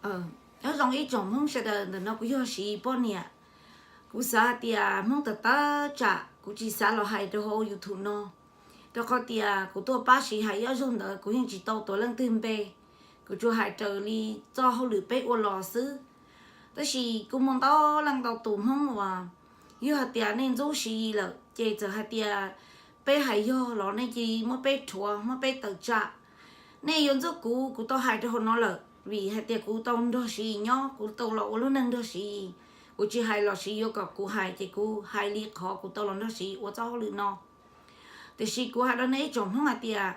Nyob zoo ib tsoom Hmoob sawv daws, ntawm no kuv yog Siv poj niam. Kuv xav hais tias Hmoob tawm tawm tsam kuv tsis xav los hais rau hauv YouTube no, rau qhov tias kuv tuaj pab Siv hais ib ob zaug ntawd kuv yeej tsis tau tuav leej twg npe, kuv tsuas hais raws li txoj hauj lwm peb ua los xwb. Tab sis kuj muaj ntau leej ntau tus Hmoob uas yog hais tias nej ntxub Siv lawm ces txawm hais tias peb hais yog los nej cia li muab peb rhuav muab peb tawm tsam. Nej yuav ntxub kuv, kuv tau hais rau hauv no lawm, vim hais tias kuv tau nrog Siv nyob, kuv tau los ua lub neej nrog Siv. Kuv tsis hais los Siv yuav kom kuv hais ces kuv hais li qhov kuv tau los nrog Siv ua txoj hauj lwm no. Tiam sis kuv hais rau nej ib tsoom Hmoob hais tias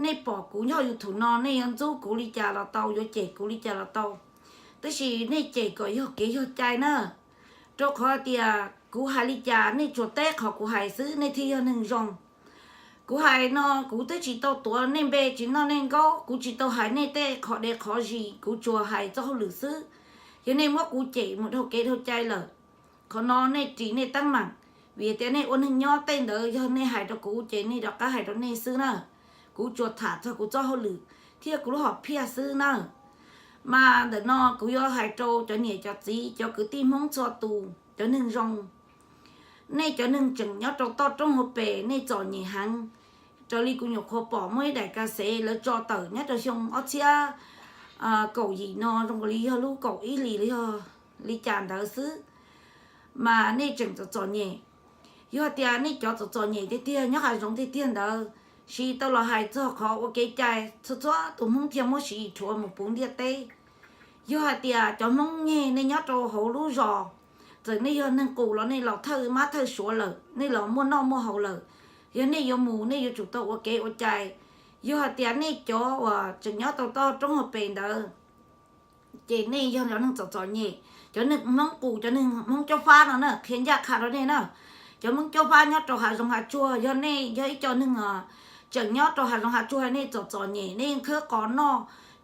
nej pom kuv nyob YouTube no nej yuav ntxub kuv li cas los tau, yuav cem kuv li cas los tau, tab sis nej cem kom yog kev yog cai na. Rau qhov tias kuv hais li cas nej tsuas teb qhov kuv hais xwb nej thiaj yog neeg zoo. Kuv hais no kuv twb tsis tau tuav nej npe tsis noj nej nkaub, kuv tsis tau hais nej tej qhov dev qhov zis, kuv tsuas hais txoj hauj lwm xwb. Yog nej muab kuv cem mus dhau kev dhau cai lawm, qhov no nej ris nej teeb meem, vim tias nej ua neeg nyob tej ntawd yog nej hais rau kuv ces nej rov qab hais rau nej xwb na. Kuv tsuas tham txog kuv txoj hauj lwm thiab kuv lub hom phiaj xwb na. Mas ntawm no kuv yuav hais rau cov niam cov txiv, cov kwv tij Hmoob txhua tus, cov neeg zoo. Nej cov neeg tseem nyob rau toj roob hauv pes nej txom nyem heev. Raws li kuv nyuam qhuav pom muaj ib daim kas xev lawv tso tawm nyob rau xyoo ob txhiab kaum yim no zoo li yog lub kaum ib hlis los yog li cas ntawd xwb, mas nej tseem txom txom nyem. Yog hais tias nej cov txom txom nyem tiag tiag nyob hav zoov tiag tiag ntawd, Siv tau los hais txog qhov ua kev cai, txhua txhua tus Hmoob thiaj muab Siv rhuav mus puv ntiaj teb. Yog hais tias cov Hmoob nyeg nej nyob rau hauv lub zos, txawm nej yog neeg qus los nej los thawj mab thawj suav lawm, nej los muaj noj muaj haus lawm, yog nej yuav mus nej yuav tsum tau ua kev ua cai. Yog hais tias nej cov uas tseem nyob tau toj roob hauv pes ntawd, ces nej yog cov neeg txom txom nyem, cov neeg Hmoob qus, cov neeg Hmoob caub fab no na, qhia ncaj qha rau nej na. Cov Hmoob caub fab nyob rau hav zoov hav tsuag, yog nej yog ib co neeg tseem nyob rau hav zoov hav tsuag, nej txom txom nyem, nej yeej khawb qos noj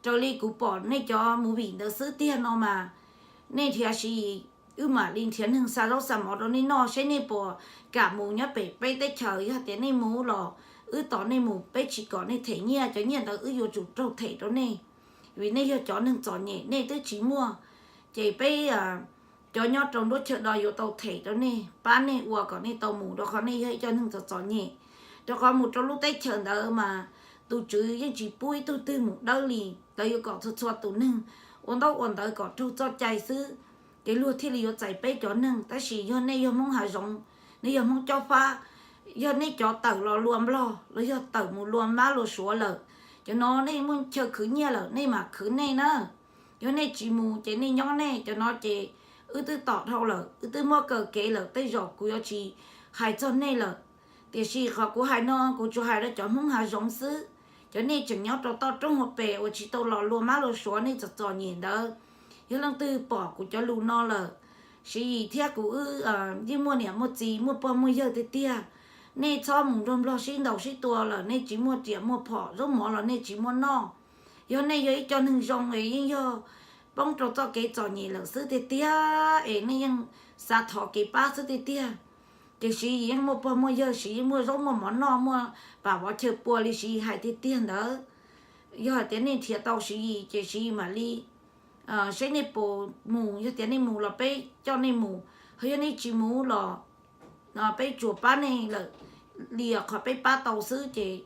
raws li kuv pom nej cov movie ntawd xwb tiag no mas, nej nrhiav Siv, wb mam li nrhiav neeg xa zaub xa mov rau nej noj seb nej puas kam mus nyob pem peb teb chaws. Yog tias nej mus los wb tos nej mus, peb tsis kom nej them nyiaj, cov nyiaj ntawd wb yuav tsum raug them rau nej, vim nej yog cov neeg txom nyem nej twb tsis muaj, ces peb cov nyob rau nruab chaw do yuav tau them rau nej, pab nej ua kom nej tau mus, rau qhov nej yog ib co neeg txom txom nyem. Rau qhov mus rau lub teb chaws ntawd mas tus tswv yeej tsis pub ib tug twg mus dawb li, lawv yuav kom txhua txhua tus neeg ua ntaub ua ntawv kom raug txoj cai xwb, ces luag thiaj li yuav txais peb cov neeg. Tab sis yog nej yog Hmoob hav zoov, nej yog Hmoob caub fab, yog nej cov tawm los luag nplog los yog tawm mus luag mab luag suav lawm, cov no nej muaj chaw khwv nyiaj lawm nej mam khwv nej na. Yog nej tsis mus ces nej nyob nej, cov no ces wb twb tom dhau lawm, wb twb muab kaw kev lawm, tej zaum kuv yuav tsis hais txog nej lawm. Tiam sis qhov kuv hais no kuv tsuas hais rau cov Hmoob hav zoov xwb. Cov nej tseem nyob rau toj roob hauv pes uas tsis tau los luag mab luag suav, nej txom txom nyem ntawd, yog leej twg pom kuv cov lus no lawm, Siv Yis thiab kuv wb yeej muaj niam muaj txiv muaj pog muaj yawg tiag tiag. Nej txhob mus nrog nplog sib ntaus sib tua lawm, nej tsis muaj riam muaj phom, zaub mov los nej tsis muaj noj. Yog nej yog ib co neeg zoo es yeej yog poob rau txoj kev txom nyem lawm xwb tiag tiag es nej yeej xav thov kev pab xwb tiag tiag, ces Siv Yis yeej muaj pog muaj yawg, Siv Yis yeej muaj zaub muaj mov noj, muaj pam vov chaw pua li Siv Yis hais tiag tiag ntawd. Yog hais tias nej nrhiav tau Siv Yis ces Siv Yis mam li seb nej puas mus, yog tias nej mus los peb coj nej mus, ho yog nej tsis mus los peb tsuas pab nej lawm li qhov peb pab tau xwb ces,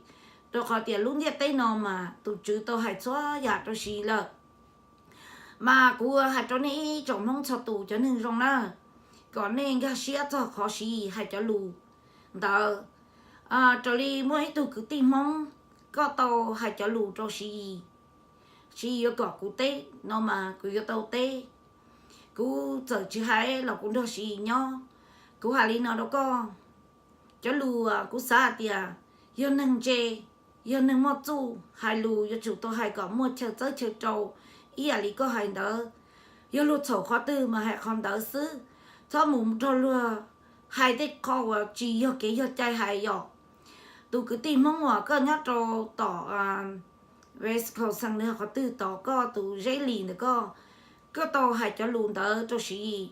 rau qhov tias lub ntiaj teb no mas tus tswv tau hais txhua yam rau Siv Yis lawm. Mas kuv hais rau nej ib tsoom Hmoob txhua tus cov neeg zoo na, kom nej nkag siab txog qhov Siv Yis hais cov lus ntawd. Raws li muaj ib tug kwv tij Hmoob, koj tau hais cov lus rau Siv Yis, Siv Yis yuav kom kuv teb no mas kuv yuav tau teb. Kuv txawm tsis hais los kuv nrog Siv Yis nyob. Kuv hais li no rau koj, cov lus kuv xav hais tias yog neeg ntse, yog neeg muaj txuj, hais lus yuav tsum tau hais kom muaj chaw txawb chaw rau ib yam li koj hais ntawd. Yog luag txhaum qhov twg mas hais qhov ntawd xwb, txhob mus nrog luag hais tej qho uas tsis yog kev yog cai hais yom. Tus kwv tij Hmoob uas koj nyob rau tom Wisconsin qhov twg tod, koj tus Zeb Lis ntawm koj, koj tau hais cov lus ntawd rau Siv Yis.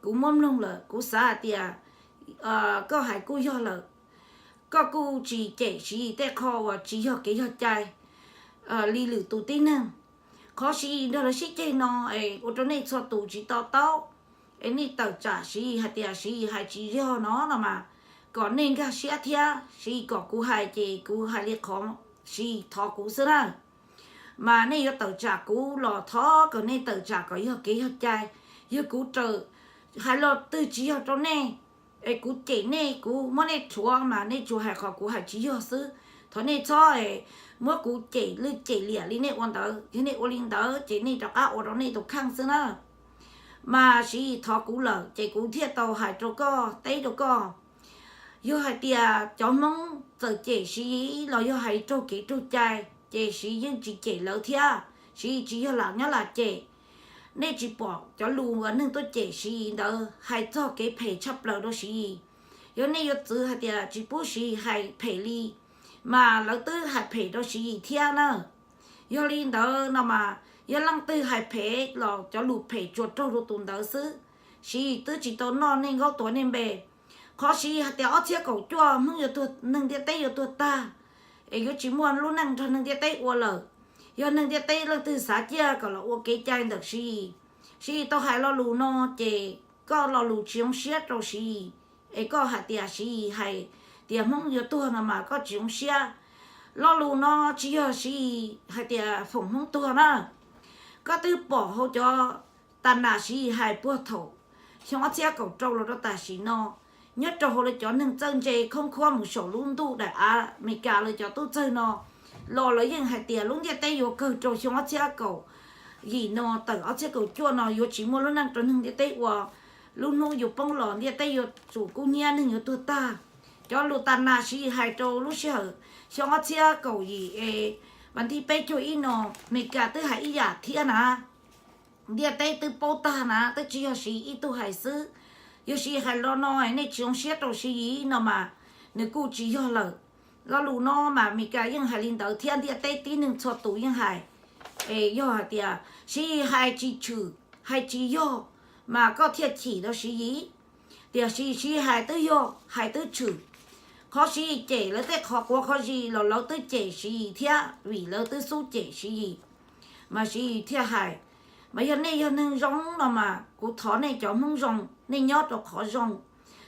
Kuv muab mloog lawm kuv xav hais tias koj hais kuj yog lawm. Koj kuj tsis cem Siv Yis tej qho uas tsis yog kev yog cai li lwm tus tib neeg. Qhov Siv Yis nrog lawv sib ceg no es ua rau nej txhua tus tsis to taub, es nej tawm tsam Siv Yis hais tias Siv Yis hais tsis yog no no mas, kom nej nkag siab thiab Siv Yis kom kuv hais ces kuv hais li qhov Siv Yis thov kuv xwb na. Mas nej yuav tawm tsam kuv los thov kom nej tawm tsam kom yog kev yog cai. Yog kuv raws hais los twg tsis yog rau nej, es kuv cem nej, kuv muab nej rhuav mas nej tsuas hais qhov kuv hais tsis yog xwb. Thov nej txhob muab kuv cem lwj cem liam li nej ua ntawd. Yog nej ua li ntawd ces nej rov qab ua rau nej tus kheej xwb na. Mas Siv Yis thov kuv lawm ces kuv thiaj tau hais rau koj, teb rau koj. Yog hais tias cov Hmoob txawm cem Siv Yis los yog hais raug kev raug cai, ces Siv Yis yeej tsis cem lawv thiab, Siv Yis tsis yog lam nyob lam cem. Nej tsis pom cov lus uas neeg tuaj cem Siv Yis ntawd hais txog kev phem tshaj plaws rau Siv Yis. Yog nej yuav txwv hais tias tsis pub Siv Yis hais phem li, mas lawv twb hais phem rau Siv Yis thiab na. Yog li ntawd no mas yog leej twg hais phem los cov lus phem tsuas raug rau tus ntawd xwb. Siv Yis twb tsis tau noj nej nkaub tuav nej npe. Qhov Siv Yis hais tias ob txhiab kaum cuaj Hmoob yuav tuag, neeg ntiaj teb yuav tuag tag, es yuav tsis muaj lub neej nrog neeg ntiaj teb ua lawm. Yog neeg ntiaj teb leej twg xav ciaj kom los ua kev cai ntawm Siv Yis, Siv Yis tau hais lo lus no ces koj lo lus tsis zoo siab rau Siv Yis, es koj hais tias Siv Yis hais tias Hmoob yuav tuag no mas koj tsis zoo siab. Lo lus no tsis yog Siv Yis hais tias foom Hmoob tuag na. Koj twb pom hauv cov tas nas Siv Yis hais puag thaum xyoo ob txhiab kaum rau los rau tam sim no, nyob rau hauv lawv cov neeg txawj ntse khoob khuab mus saum lub ntuj daim av Amelikas lawv cov tub txawg no los lawv yeej hais tias lub ntiaj teb yuav kawg rau xyoo ob txhiab kaum yim no tawm ob txhiab kaum cuaj no yuav tsis muaj lub neej rau neeg ntiaj teb ua. Lub hnub yuav poob los ntiaj teb yuav tsum kub hnyiab, neeg yuav tuag tag. Cov lus tas nas Siv Yis hais rau lub sij hawm xyoo ob txhiab kaum yim es vas thib peb caug ib no, Amelikas twb hais ib yam thiab na. Ntiaj teb twb paub tag na, twb tsis yog Siv Yis ib tug hais xwb. Yog Siv Yis hais lo no nej tsis zoo siab rau Siv Yis no mas nws kuj tsis yog lawm. Lo lus no mas Amelikas yeej hais li ntawd thiab ntiaj teb tib neeg txhua tus yeej hais. Es yog hais tias Siv Yis hais tsis tshwm, hais tsis yog, mas koj thiaj chim rau Siv Yis. Tiam sis Siv Yis hais twb yog, hais twb tshwm. Qhov Siv Yis cem lawv tej qhov quav qhov zis los lawv twb cem Siv Yis thiab vim lawv twb xub cem Siv Yis. Mas Siv Yis thiaj hais. Mas yog nej yog neeg zoo no mas kuv thov nej cov Hmoob zoo, nej nyob rau qhov zoo.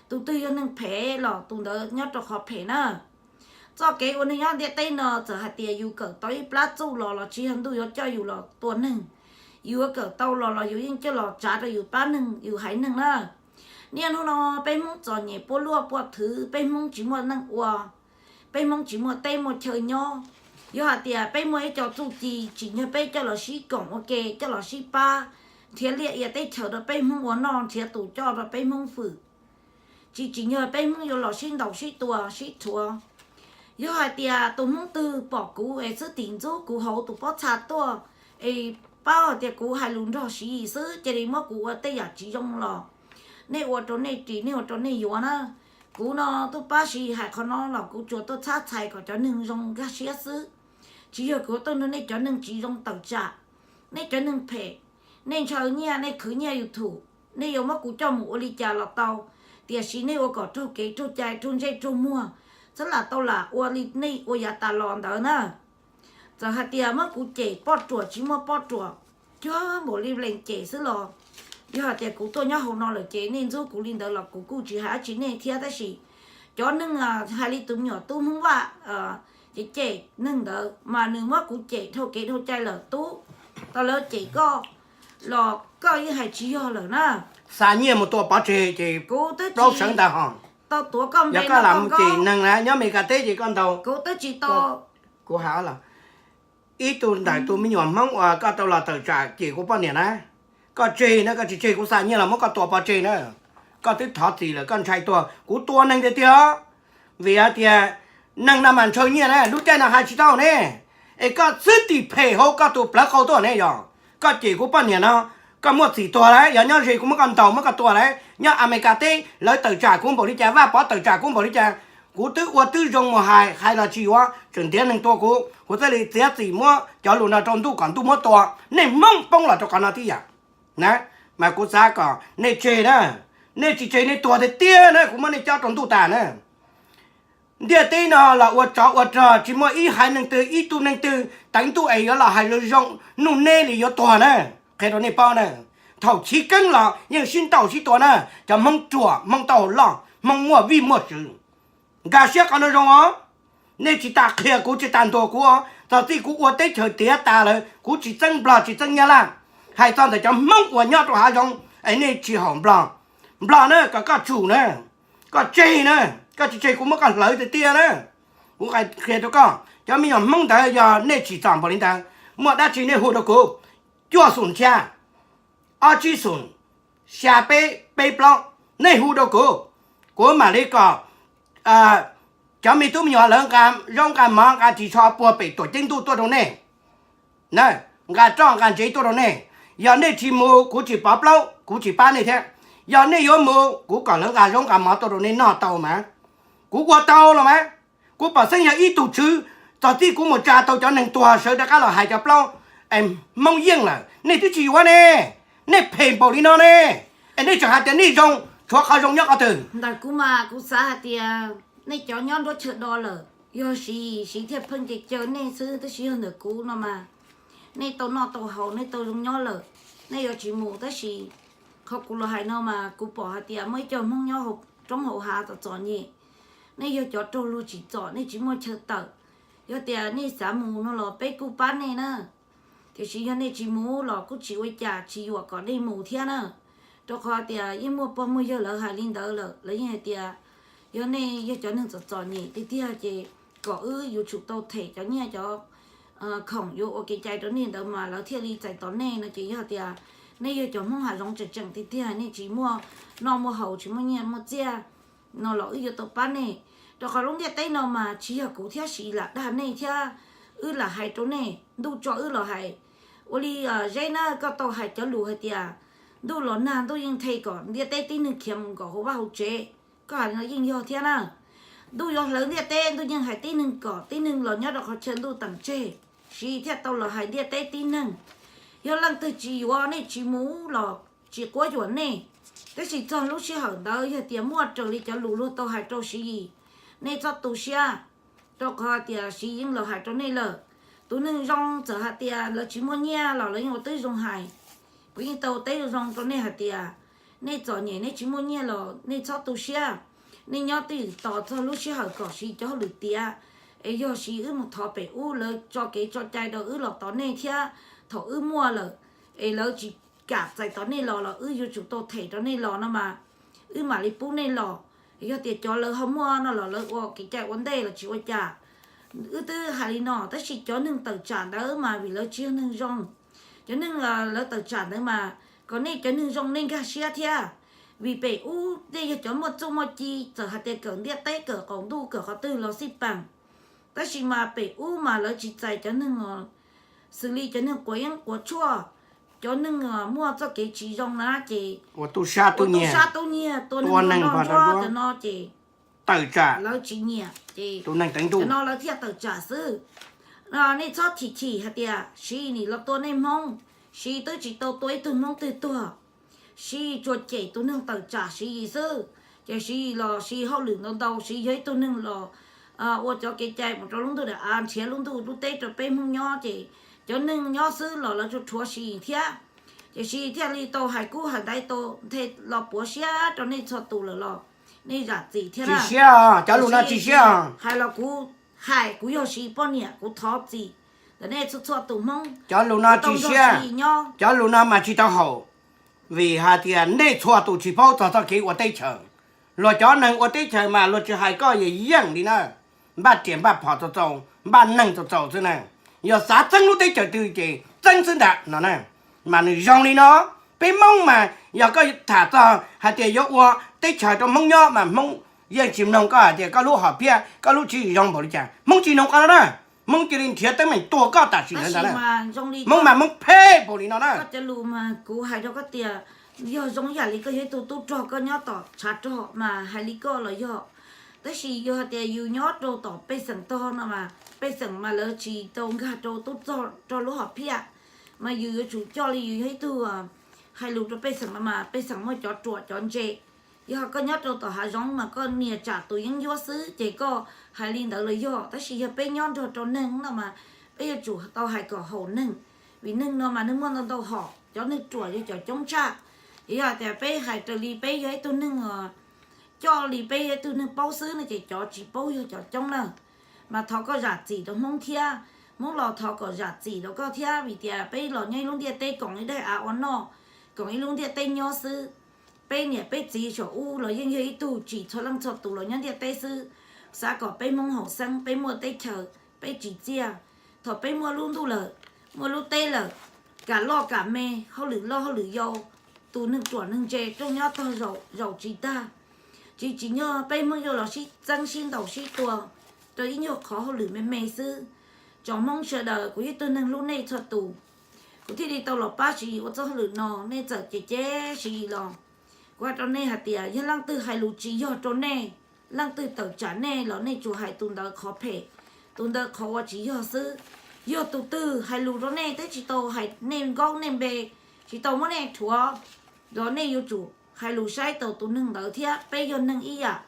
Tus twg yog neeg phem los tus ntawd nyob rau qhov phem na. Txoj kev ua neeg nyob ntiaj teb no txawm hais tias yus kawm tau ib plab txuj los los tsis yog ntuj yuav coj yus los tua neeg. Yus yuav kawm tau los los yus yeej coj los tsav rau yus pab neeg yus haiv neeg na. Niaj hnub no peb Hmoob txom nyem puab luaj puab thwv, peb Hmoob tsis muaj neej ua, peb Hmoob tsis muaj teb muaj chaw nyob. Yog hais tias peb muaj ib co txuj ci tsim nyog peb coj los sib koom ua ke, coj los sib pab, nrhiav liaj ia teb chaws rau peb Hmoob ua noj, nrhiav tus coj rau peb Hmoob fwm, tsis tsim nyog peb Hmoob yuav los sib ntaus sib tua sib rhuav. Yog hais tias tus Hmoob twg pom kuv es xwb tim ntxub kuv hauv tus pob txha tuaj, es paub hais tias kuv hais lus nrog Siv Yis xwb cia li muab kuv ua tej yam tsis zoo los nej ua rau nej ris, nej ua rau nej yuav na. Kuv no tuaj pab Siv Yis hais qhov no los kuv tsuas tuaj txhab txhais kom cov neeg zoo nkag siab xwb. Tsis yog kuv tuaj nrog nej cov neeg tsis zoo tawm tsam. Nej cov neeg phem, nej ntshaw nyiaj, nej khwv nyiaj YouTube, nej yuav muab kuv coj mus ua li cas los tau, tiam sis nej ua kom raug kev raug cai, raug ntsej raug muag, txhob lam tau lam ua li nej ua yav tas los ntawd na. Txawm hais tias muab kuv cem poj ruam tsis muaj poj ruam, cuag npaum li lees cem xwb los, yog hais tias kuv tuaj nyob hauv no lawm ces nej ntxub kuv li ntawd los kuv kuj tsis hais dab tsi nej thiab. Tab sis cov neeg hais li tus me nyuam tub Hmoob Vaj cem cem neeg ntawd mas nws muab kuv cem dhau kev dhau cai lawm tub. Tau lawv cem koj los koj yeej hais tsis yog lawm na. Xa nyiaj mus tua pov tseg ces kuv twb plaub sawv ntag ho. Tau tuav koj npe, yog koj lam mus cem neeg na, nyob Meskas teb ces koj ntaus. Kuv twb tsis tau. Kuv hais los, ib tug ntawm tus me nyuam Hmoob uas koj tau los tawm tsam cem kuv poj niam na, koj tseg na, koj tsis tseg kuv xa nyiaj los muab koj tua pov tseg na. Koj twb thov txim lawm, koj ntshai tuag, kuv tua neeg tiag tiag. Vim hais tias neeg no mas ntshaw nyiaj na, lub caij no hais tsis tau ne. Es koj xwb tim phem hauv koj tus plawv qau tuaj ne yog. Koj cem kuv poj niam no, koj muaj txim tuag lawm, yog nyob ze kuv muab koj ntaus muab koj tua lawm. Nyob Amelikas teb lawv tawm tsam kuv npaum li cas, Vaj Pov tawm tsam kuv npaum li cas, kuv twb ua twb zoo mus hais, hais los tsis yuav, tseem ntiav neeg tua kuv, kuv thiaj li txiav txim muab cov lus no rau ntuj kom ntuj muab tua. Nej Hmoob poob los rau qhov no tib yam na. Mas kuv xav kom nej tseg na, nej tsis tseg nej tuag tiag tiag na, kuv muab nej cob rau ntuj tas na. Ntiaj teb no los ua tsov ua rog tsis muaj ib haiv neeg twg ib tug neeg twg teev ntuj es yuav los hais zoo zoo, nuj neb li yuav tuag na. Qhia rau nej paub na, thaum chiv keeb los yeej sib ntaus sib tua na, cov Hmoob ruam, Hmoob taub hau loj, Hmoob muaj vij muaj sw. Nkag siab qhov no zoo os. Nej tsis tas qhia kuv, tsis tas ntuas kuv os. Txog txij kuv ua teb chaws tiav tas lawm, kuv tsis txeeb Nplog tsis txeeb Nyab Laj. Hais txog ntawm cov Hmoob uas nyob rau hav zoov es nej tsis haum Nplog, Nplog na kom koj tsum na, koj tseg na, koj tsis tseg kuv muab koj hlawv tiag tiag na. Kuv qhia rau koj, cov me nyuam Hmoob ntawd yog nej tsim txom npaum li ntawd, muaj dab tsi nej hu rau kuv. Cuaj xoom xya, ob tsib xoom, xya peb peb plaub, nej hu rau kuv, kuv mam li kom cov me tub me nyuam lawv nqa zaub nqa mov nqa ris tsho puag pem tuam ceeb ntuj tuaj rau nej, nqa roj nqa ntsev tuaj rau nej. Yog nej tsis mus kuv tsis pov plaub, kuv tsis pab nej thiab. Yog nej yuav mus kuv kom lawv nqa zaub nqa mov tuaj rau nej noj tau mas. Kuv ua tau los mas. Kuv pom xeeb yog ib tug tswv, txog txij kuv mus tsa tau cov neeg tuag sawv rov qab los hais cov plaub es Hmoob yeej lawm, nej twb tsis yuav ne. Nej phem npaum li no ne, es nej tseem hais tias nej zoo, tshuav qhov zoo nyob qhov twg? Ntawm kuv mas kuv xav hais tias nej cov nyob nruab chaw do lawm, yog siv siv thiaj pheej ces caw nej xwb, tab sis yog ntawm kuv no mas nej tau noj tau haus, nej tau zoo nyob lawm, nej yuav tsis mus, tab sis qhov kuv los hais no mas kuv pom hais tias muaj ib co Hmoob nyob hauv roob hauv hav txom txom nyem, nej yog cov raug luag tsim txom, nej tsis muaj chaw tawm. Yog tias nej xav mus no los peb kuj pab nej na, tiam sis yog nej tsis mus los kuj tsis ua cas, tsis yuam kom nej mus thiab na. Rau qhov tias yeej muaj pog muaj yawg lawv hais li ntawd lawm, lawv yeej hais tias yog nej yog cov neeg txom txom nyem tiag tiag ces kom wb yuav tsum tau them cov nyiaj cov khoom yuav ua kev cai rau nej ntawd mas lawv thiaj li txais tos nej no. Ces yog tias nej yog cov Hmoob hav zoov tseem tseem tiag tiag, nej tsis muaj noj muaj haus, tsis muaj nyiaj muaj txiaj no los wb yuav tau pab nej. Rau qhov lub ntiaj teb no mas tsis yog kuv thiab Siv lam dag nej thiab, wb lam hais rau nej, ntuj tso wb los hais. Ua li Zeb na, koj tau hais cov lus hais tias ntuj los nag ntuj yeej nthe kom ntiaj teb tib neeg khiav mus nkaum hauv vaj hauv tsev, koj hais no yeej yog thiab na. Ntuj yuav hlawv ntiaj teb ntuj yeej hais tib neeg kom tib neeg los nyob rau qhov chaw ntuj teem tseg, Siv thiaj tau los hais ntiaj teb tib neeg. Yog leej twg tsis yuav nej tsis mus los tsis quab yuam nej, tab sis txog lub sij hawm ntawd yog tias muaj raws li cov lus luag tau hais rau Siv Yis, nej txhob tu siab, rau qhov tias Siv Yis yeej los hais rau nej lawm. Tus neeg zoo txawm hais tias lawv tsis muaj nyiaj los lawv yeej ua tib zoo hais. Kuv yeej tau teb zoo zoo rau nej hais tias nej txom nyem nej tsis muaj nyiaj los nej txhob tu siab, nej nyob twj ywm tos txog lub sij hawm kom Siv cov hauj lwm tiav, es yog Siv wb mus thov pem ub lawv tso kev tso cai rau wb los tos nej thiab. Thaum wb muaj lawm es lawv tsis kam txais tos nej los los wb yuav tsum tau them rau nej los no mas, wb mam li pub nej los. Yog tias cov lawv ho muaj no los lawv ua kev cai ua ntej los tsis ua cas. Wb twb hais li no tab sis cov neeg tawm tsam ntawd mas vim lawv tsis yog neeg zoo. Cov neeg lawv tawm tsam ntawd mas kom nej cov neeg zoo nej nkag siab thiab, vim pem ub nej yog cov muaj txuj muaj ci, txawm hais tias kawm ntiaj teb kawm qaum ntuj kawm qhov twg los xij peem, tab sis mas pem ub mas lawv tsis txais cov neeg xws li cov neeg quav yeeb quav tshuaj, cov neeg muaj txoj kev tsis zoo na ces ua tub sab tub nyiag, tua neeg npog nrog nruab, cov no ces tawm tsam, lawv tsis nyiam ces cov no lawv thiaj tawm tsam xwb. Nej txhob chim chim hais tias Siv Yis nim los tua nej Hmoob, Siv Yis twb tsis tau tua ib tug Hmoob twg tuag, Siv Yis tsuas cem tus neeg tawm tsam Siv Yis xwb. Ces Siv Yis los Siv Yis hauj lwm ntau ntau, Siv Yis yog ib tug neeg los ua cov kev cai mus rau lub ntuj daim av nrhiav lub ntuj lub teb rau peb Hmoob nyob ces cov neeg nyob xwb los lawv tsuas rhuav Siv Yis thiab. Ces Siv Yis thiaj li tau hais kub hais ntaiv tau nthe los puav siab rau nej txhua tus lawm los nej zam txim thiab. Tsis siab, cov lus no tsis siab. Hais los kuv hais kuv yog Siv Yis poj niam kuv thov txim ntawm nej txhua txhua tus Hmoob. Cov lus no tsis siab, cov lus no mas tsis tau haum, vim hais tias nej txhua tus tsis paub txog txoj kev ua teb chaws. Luag cov neeg ua teb chaws mas luag tsis hais koj yeej li na, npaj riam npaj phom txaus txaus npaj neeg txaus txaus xwb na. Yog xav txeeb lub teb chaws twg ces txeeb xwb ntag no na. Mas nws zoo li no, peb Hmoob mas yog koj tham txog hais tias yuav ua teb chaws rau Hmoob nyob mas Hmoob yeej tsis mloog koj hais tias koj lub hom phiaj koj lub tswv yim zoo npaum li cas, Hmoob tsis mloog qhov no na. Hmoob cia li nrhiav teeb meem tua koj tam sim ntawd ntag na. Hmoob mas Hmoob phem npaum li no na. Koj cov lus mas kuv hais rau koj tias yog zoo yam li koj yog ib tug tub rog koj nyob tom tshav rog mas hais li koj los yog, tab sis yog hais tias yus nyob rau tom pej xeem tog no mas pej xeem mas lawv tsis tau nkag rau tub rog lub hom phiaj, mas yus yuav tsum coj li yus yog ib tug hais lus rau pej xeem no mas pej xeem muaj cov ruam cov ntse. Yog koj nyob rau tom hav zoov mas koj nias tsam tus yeeb ncuab xwb ces koj hais li ntawd los yog, tab sis yog peb nyob nrog rau neeg no mas Peb yuav tsum tau hais kom haum neeg, vim neeg no mas neeg muaj ntau ntau hom, cov neeg ruam yog cov coob tshaj. Yog tias peb hais raws li peb yog ib tug neeg, coj li peb yog ib tug neeg paub xwb no ces cov tsis paub yog cov coob na. Mas thov koj zam txim rau Hmoob thiab, Hmoob los thov kom zam txim rau koj thiab, vim tias peb los nyob ib lub ntiaj teb koom ib daim av ua noj, koom ib lub ntiaj teb nyob xwb. Peb niam peb txiv saum ub los yeej yog ib tug tsim txhua leej txhua tus los nyob ntiaj teb xwb. Xav kom peb Hmoob haum xeeb, peb muaj teb chaws, peb tsim txiaj. Thaum peb muaj lub ntuj lawm, muaj lub teb lawm, kam loj kam me, hauj lwm loj hauj lwm yau, tus neeg ruam neeg ntse rooj nyob tog zaum tsis tag. Tsis tsim nyog peb Hmoob yuav los sib txeeb sib ntaus sib tua rau ib nyuag qhov hauj lwm me me xwb. Tsoom Hmoob sawv daws, kuv yog ib tug neeg hlub nej txhua tus, kuv thiaj li tau los pab Siv Yis ua txoj hauj lwm no. Nej txawm cem cem Siv Yis los kuv hais rau nej hais tias yog leej twg hais lus tsis yog rau nej, leej twg tawm tsam nej los nej tsuas hais tus ntawd qhov phem, tus ntawd qhov uas tsis yog xwb. Yog tus twg hais lus rau nej twb tsis tau hais nej nkaub nej npe, tsis tau muab nej rhuav, los nej yuav tsum hais lus saib taus tus neeg ntawd thiab. Peb yog neeg ib yam,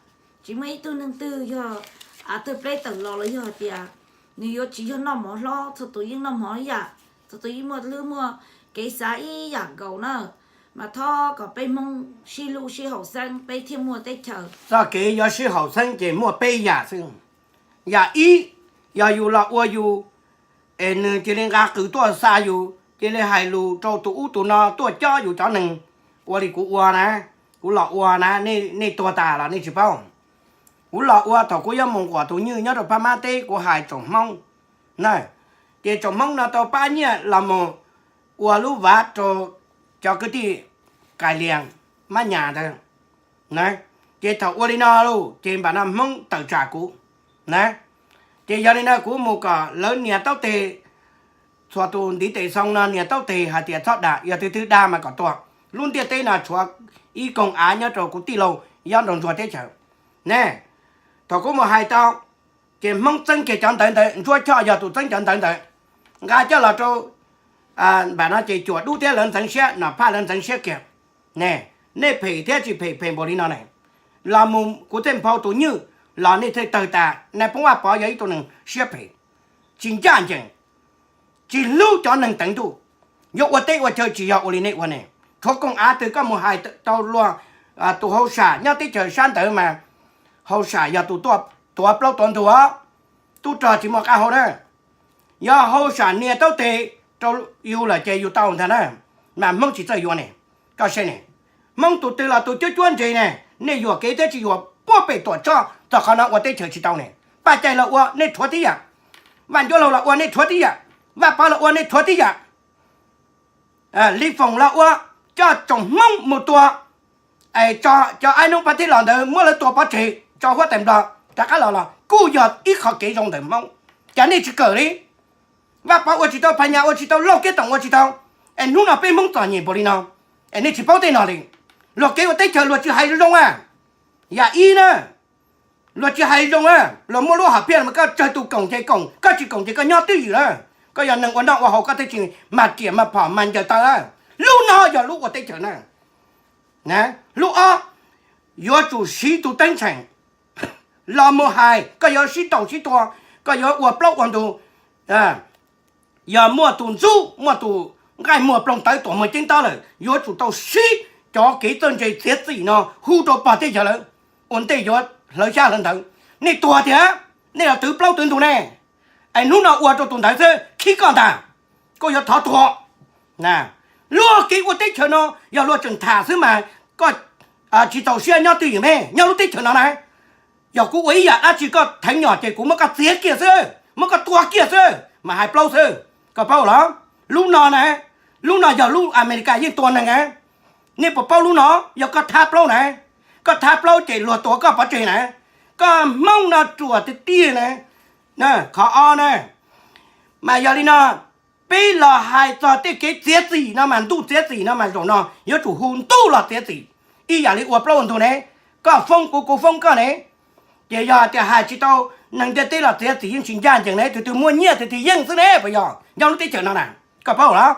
tsis muaj ib tug neeg twg yog av tawg pleb tawm los los yog hais tias nws yuav tsis yog noj mov hlob, txhua tus yeej noj mov ib yam, txhua tus yeej muaj hlwb muaj kev xav ib yam nkaus na. Mas thov kom peb Hmoob sib hlub sib haum xeeb peb thiaj muaj teb chaws. Txoj kev yuav sib haum xeeb ces muaj peb yam xwb. Yam ib, yog yus los ua yus es nws cia li nqa qws tuaj xa yus, cia li hais lus rau tus ub tus no tuaj cob yus cov neeg, ua li kuv ua na, kuv los ua na, nej tuag tas los nej tsis paub. Kuv los ua thaum kuv yuav mus nquam tus nywj nyob rau Phab Mab teb, kuv hais tsoom Hmoob na, ces tsoom Hmoob no tau pab nyiaj los mus ua lub vav rau cov kwv tij Kais Lias Mab Nyas ntawd na. Ces thaum ua li no lauj ces npam no Hmoob tawm tsam kuv na. Ces yog li no kuv mus kom lawv nias taub teg, txhua tus ntiv tes xoo no nias taub teg hais tias txhob dag, yog tus twg dag mas kom tuag. Lub ntiaj teb no tshuav ib koog av nyob rau kuv tij laug Yob Nraug Ntsuag teb chaws ne. Thaum kuv mus hais tau, ces Hmoob txeeb kiag cov ntawv ntawd, Ntsuab Choj yog tus txeeb cov ntawv ntawd, nqa coj los rau npam no ces Cuam Dub thiab lawv ntxeev siab, Nom Phaj lawv ntxeev siab kiag ne. Nej phem thiab tsis phem, phem npaum li no ne, los mus kuv thiaj nphau tus nywj los nej thiaj tawg tas. Nais Phoo Vaj Pov yog ib tug neeg siab phem, tsis ncaj ncees, tsis hlub cov neeg teev ntuj, yuav ua teb ua chaw tsis yog ua li nej ua ne. Tshuav koog av twg koj mus hais rau luag, tus hauj sam nyob teb chaws sab ntawd mas hauj sam yog tus tuaj tuav plaub tuav ntug os, tub rog tsis muaj qab hau na. Yog hauj sam nias taub teg rau yus lawm ces yus tau ntag na, mas Hmoob tsis txawj yuav ne. Koj saib ne, Hmoob tus twg los tus cuab cuab ntse ne, nej yuam kev thiab tsis yuam puag pem Tuam Tshoj txog qhov no ua teb chaws tsis tau ne. Paj Cai los ua nej rhuav tib yam, Vaj Ncuab Laug los ua nej rhuav tib yam, Vaj Pov los ua nej rhuav tib yam. Li Foom los ua, coj tsoom Hmoob mus tua, es tso cov aib hnub pab thib los ntawd muab lawv tua pov tseg tso huab tais Nplog rov qab los, los kuj yog ib qho kev zoo ntawm Hmoob. Cas nej tsis kawm li? Vaj Pov ua tsis tau, Phas Nyas ua tsis tau, Lauj Kev Toom ua tsis tau, es hnub no peb Hmoob txom nyem npaum li no, es nej tsis paub tej no li. Luag kev ua teb chaws luag tsis hais zoo a. Yam ib na, luag tsis hais zoo a, luag muaj lub hom phiaj los koj tsawg tus koom ces koom, koj tsis koom ces koj nyob twj ywm lawm. Koj yog neeg ua noj ua haus koj thiaj tsis mag riam mag phom mag ncaws taw a. Lub no yog lub ua teb chaws na. Lub ob, yuav tsum siv tus teeb tsheem los mus hais, koj yuav sib ntaus sib tua, koj yuav ua plaub ua ntug, yog muaj tus ntxub, muaj tus nqaij muag ploog tawv tuam muag ceeb tob lawm, yuav tsum tau siv cov kev txawj ntse txiav txim no hu rau pog thiab yawg lawv ua ntej yuav hlawv xyab hlawv ntawv. Nej tuag tiag, nej los twv plaub twv ntug ne, es hnub no ua rau tus ntawd xwb khib koj ntag, koj yuav thov tuag. Luag kev ua teb chaws no yog luag tseem tham xwb mas koj tsis txaus siab nyob twj ywm me nyob lub teb chaws no na. Yog kuv ua ib yam dab tsi koj theev nyom ces kuv muab koj txiav kiag xwb, muab koj tua kiag xwb mas hais plaub xwb, koj paub los? Lub no na, lub no yog lub Amelikas yeej tua neeg a. Nej puas paub lub no? Yog koj thab plaub na, koj thab plaub ces luag tua koj pov tseg na. Koj Hmoob no ruam tiag tiag na. Qhov ob na, mas yog li no, peb los hais txog tej kev txiav txim no mas ntuj txiav txim no mas zaum no yuav tsum hu ntuj los txiav txim, ib yam li ua plaub ua ntug ne, koj foob kuv kuv foob koj ne. Ces yog tias hais tsis tau, neeg ntiaj teb los txiav txim yeej tsis ncaj ncees ne, tus twg muaj nyiaj tus twg yeej xwb ne, puas yog nyob lub teb chaws no na? Koj paub los?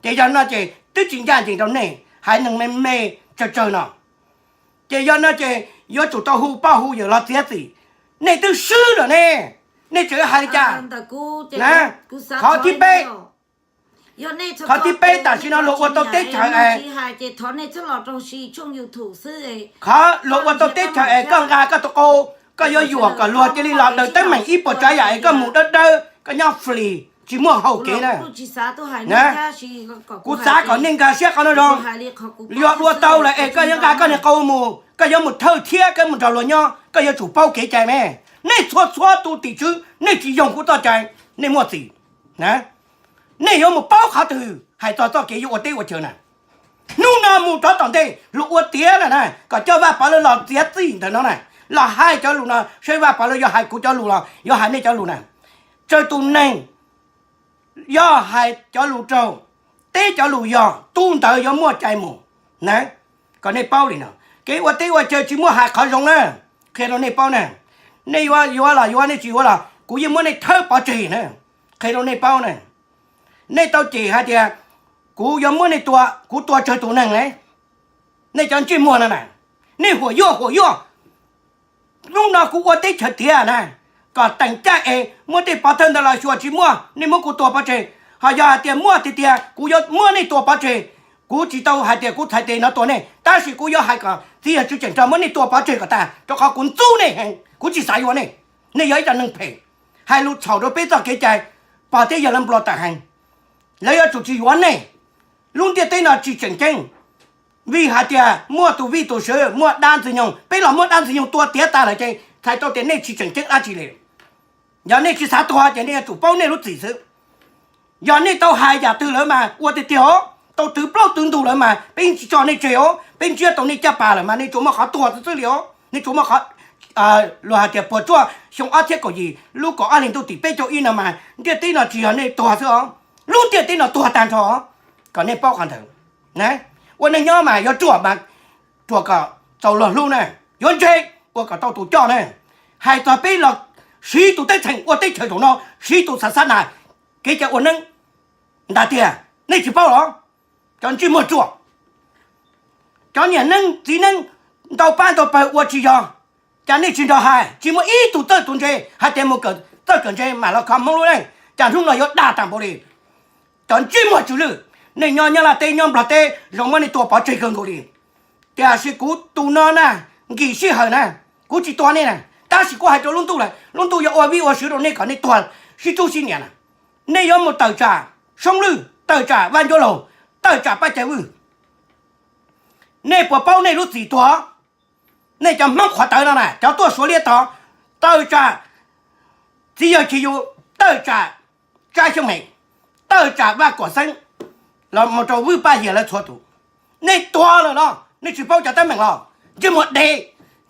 Ces yog no ces twb tsis ncaj ncees rau nej haiv neeg me me tsawg tsawg no. Ces yog no ces yuav tsum tau hu poj hu yawm los txiav txim. Nej twb swb lawm ne, Nej tseem hais li cas? Qhov thib peb, qhov thib peb tam sim no luag ua tau teb chaws es, qhov luag ua tau teb chaws es koj nqa koj tus qau, koj yuav yuam kom luag cia li los daws teeb meem ib puas tsav yam es koj mus dawb dawb koj nyob free tsis muaj hauv kev na. Kuv xav kom nej nkag siab qhov no zoo. Yog ua tau lawm es koj yuav nqa koj niag qau mus, koj yuav mus thawj thiab koj mus nrog luag nyob, koj yuav tsum paub kev cai me. Nej txhua txhua tus tim tswv nej tsis yoog kuv txoj cai, nej muaj txim. Nej yuav mus paub qhov twg hais txog txoj kev yuav ua teb ua chaw na. Hnub no mus rov tom ntej luag ua tiav lawm na, kom coj Vaj Pov Lawj los txiav txim ntawm no na, los hais cov lus no saib Vaj Pov Lawj yuav hais kuv cov lus los yuav hais nej cov lus na. Tsawg tus neeg yog hais cov lus raug, teb cov lus yog, tus ntawd yuav muaj cai mus na. Kom nej paub li no, kev ua teb ua chaw tsis muaj hais qhov zoo na. Qhia rau nej paub na, nej yuav yuav los yuav, nej tsis yuav los kuv yeej muab nej thawb pov tseg na. Qhia rau nej paub na, nej tau cem hais tias kuv yuav muab nej tua, kuv tua tsawg tus neeg ne. Nej cov ntsej muag no na, nej huam yuaj huam yuaj. Hnub no kuv ua teb chaws tiav na, kom teem caij es muab tej pov thawj ntawd los xyuas tsis muaj nej muab kuv tua pov tseg. Ho yog hais tias muaj tiag tiag kuv yuav muab nej tua pov tseg. Kuv tsis tau hais tias kuv txhais tes no tua nej, tab sis kuv yuav hais kom txiv yawg Tswv Tseem Rog muab nej tua pov tseg kom tag, rau qhov kuv ntxub nej heev, kuv tsis xav yuav nej. Nej yog ib co neeg phem, hais lus txhaum rau peb txoj kev cai, pog thiab yawg lawv nplua tawm heev. Lawv yuav tsum tsis yuav nej. Lub ntiaj teb no tsis tseem ceeb, vim hais tias muaj tus vij tus sw, muaj dab ntxwg nyoog, peb los muab dab ntxwg nyoog tua tiav tas lawm ces txhais tau tias nej tsis tseem ceeb dab tsi li. Yog nej tsis xav tuag ces nej yuav tsum paub nej lub txim xwb. Yog nej tau hais yam twg lawm mas ua tiag tiag os, tau twv plaub twv ntug lawm mas peb tsis tso nej tseg os, peb ntsiab tau nej caj pas lawm mas nej tsuas muaj qhov tuag xwb xwb li os, nej tsuas muaj qhov, luag hais tias puas tsuaj xyoo ob txhiab kaum yim lub kaum ob hli ntuj tim peb caug ib no mas ntiaj teb no tsis yog nej tuag xwb os, lub ntiaj teb no tuag tag nrho os. Kom nej paub qhov ntawd. Ua neeg nyob mas yuav ruam mas ruam kom txaus luag hlub na, yuav ntse ua kom tau tus coj na. Hais txog peb los siv tus teb txheem ua teb chaws zaum no, siv tus xa xab nas kev cai ua neeb ntag tiag, nej tsis paub los? Cov ntsej muag ruam, cov niam neeb txiv neeb ntau pab ntau pawg ua tsis yog, cas nej tsis nrog hais? Tsis muaj ib tug txawj tus ntse hais tias mus kawm txawj kawm ntse mam los kho Hmoob lub neej, cas hnub no yuav dag tag npaum li. Cov ntsej muag tsw lwj, nej nyob Nyab Laj teb nyob Nplog teb zoo muab nej tua pov tseg kawg nkaus li. Tiam sis kuv tus no na, nkim sij hawm na, kuv tsis tua nej na, tab sis kuv hais rau lub ntuj lawm, lub ntuj yuav ua vij ua sw rau nej kom nej tuag sib tsub sib niam na. Nej yuav mus tawm tsam Soob Lwj, tawm tsam Vaj Ncuab Laug, tawm tsam Paj Cai Vwj. Nej puas paub nej lub txim tuag? Nej cov Hmoob qhuav tawv no na, cov tuaj Suav liab tod, tawm tsam txiv yawg Chis Yus, tawm tsam Tsab Xyooj Hem, tawm tsam Vaj Kuam Xeeb, los mus rau Vwj Paj Hiam lawv txhua tus. Nej tuag lawm los nej tsis paub cov teeb meem los? Ntsej muag dev,